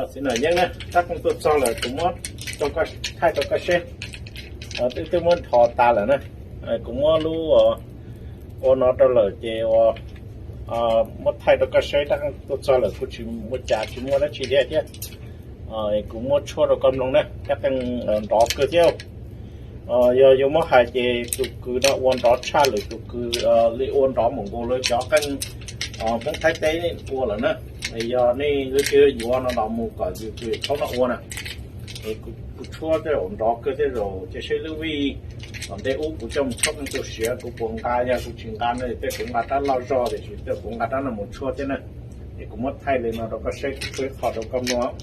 Txiv Nom Yeeb na, tab qeej tuaj txog lawm, kuv muab thaij rau koj seb. Twb twb muab nrho tas lawm na. Kuv muab lub ua no rau lawm ces ua muab thaij rau koj seb, tab qeej tuaj txog lawm, kuv tsis ua cas, tsis muaj dab tsi thiab thiab. Kuv muab tshuab rau koj mloog na, tab qeej nrov kawg thiab. Yog yuav muab hais ces tus kws no ua nrov tshaj lwm tus kws li ua nrov mus nkaus lawv cov qeej Hmoob Thaib teb ua lawm na. Yog nej leej twg yuav no los mus kom yus tus thaub no ua na. Kuv tshuab tej zaum nrov kawg tej zaum, cia seb lub vij tom ntej ub kuv coj mus tshuab qeej tu siav, kuv puas nqa, yog kuv tsis nqa no tej kuv nqa rab loj zog, tiam sis tej kuv nqa rab no mus tshuab thiab na. Es kuv muab thaij li no rau koj seb, kuv tshuab ib qho rau koj mloog.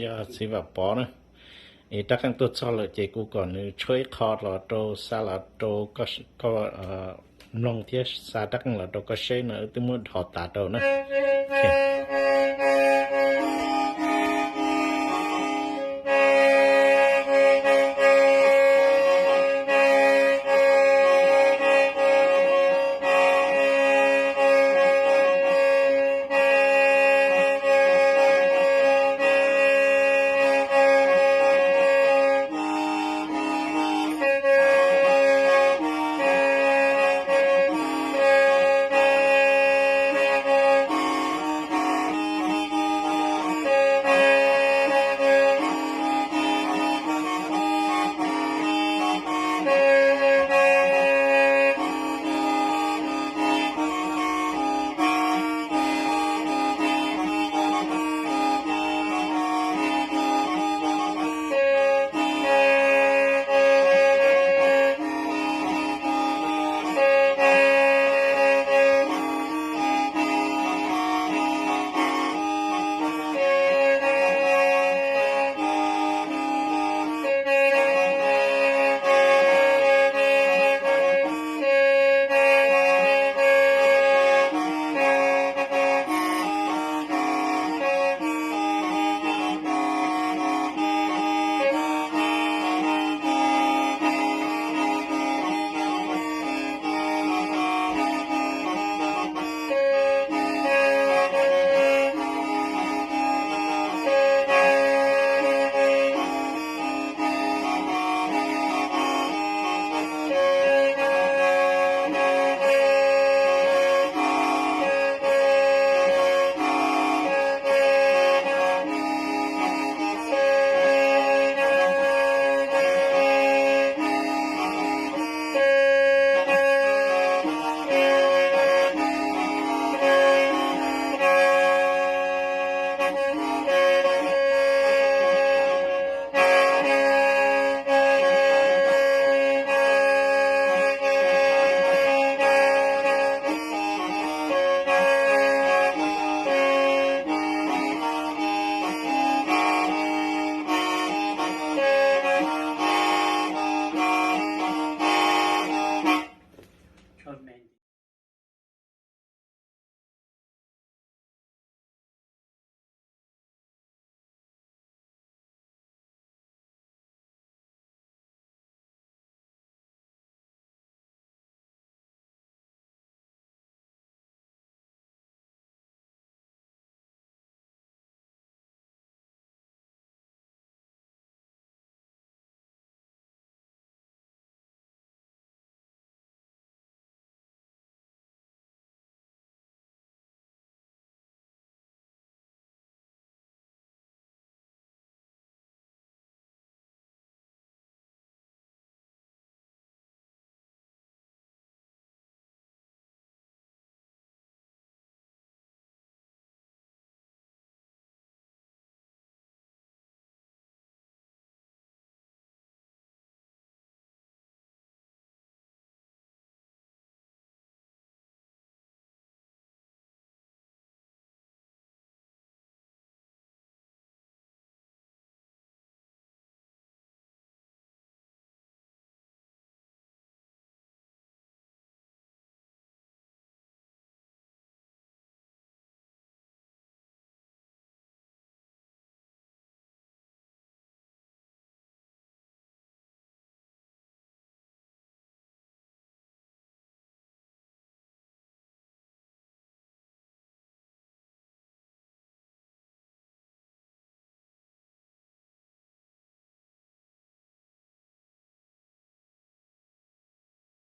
Yog txiv Vam Pov na. Es rab qeej tuaj txog lawm ces kuv kom nws tshuab ib qho los rau, xa los rau koj mloog thiab xa rab qeej los rau koj seb no wb twb muab dhos tas rau na.